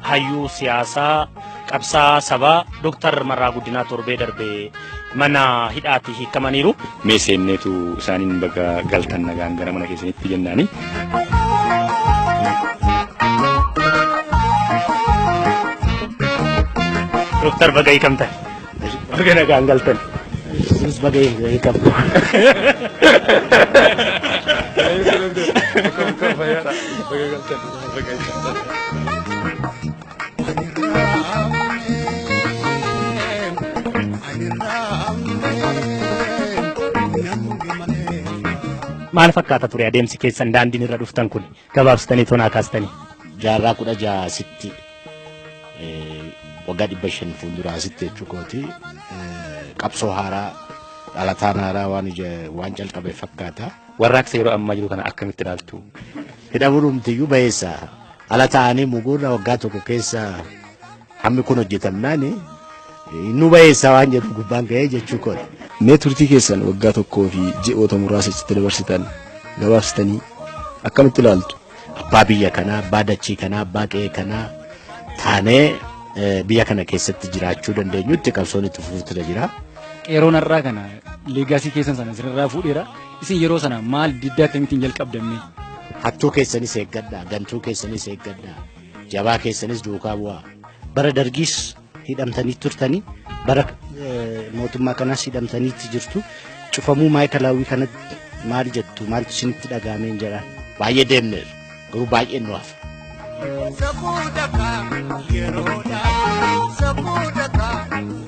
Hayyuu siyaasaa qabsaa sabaa Dooktar Marraa Guddinaa torbee darbe mana hidhaatti hiikamaniiru. Mee seenneetu isaaniin baga galtan nagaan gara mana keessanitti jennaani. Dooktar baga hiikamtan. Baga nagaan galtan. Isinis baga hiikamtu. Maal fakkaata ture adeemsi keessan daandiin irra dhuftan kun gabaabsitanii tonaa kaastanii? Jaarraa 16 asitti, waggaa 500 fuulduraa asitti jechuu kooti, qabsoo haaraa dhalataan haaraa waan ija waan calqabe fakkaata. Warraaqsa yeroo ammaa jiru kana akkamitti ilaaltu? Hidhamuun humtiyyuu bayeessa. Ala ta'anii muguurra waggaa tokko keessa hammi kun hojjetamnaan nu bayeessa waan jedhu gubbaan ga'ee jechuu kooti. Mee turtii keessan waggaa tokkoo fi ji'oota muraasa achitti dabarsitan gabaabsitanii akkamitti ilaaltu? Abbaa biyya kanaa, abbaa dachii kanaa, abbaa qe'ee kanaa taanee biyya kana keessatti jiraachuu dandeenyutti qabsoon itti fufuutu jira. Qeeroon har'aa kana legacy keessan sana isinirraa fuudheera. Isin yeroo sana maal diddaa akkamittiin jalqabdanne? Hattuu keessanis eeggadhaa, gantuu keessanis eeggadhaa, jabaa keessanis duukaa bu'aa. Bara dargiis hidhamtanii turtanii, bara mootummaa kanaas hidhamtaniitti jirtu. Cufamuu maayikalaawwii kanatti maal jettu? Maaltu isinitti dhaga'ameen jedhaan? Baay'ee deemneerra, garuu baay'een nu hafa. Safuudhakaa yeroodhaa safuudhakaa.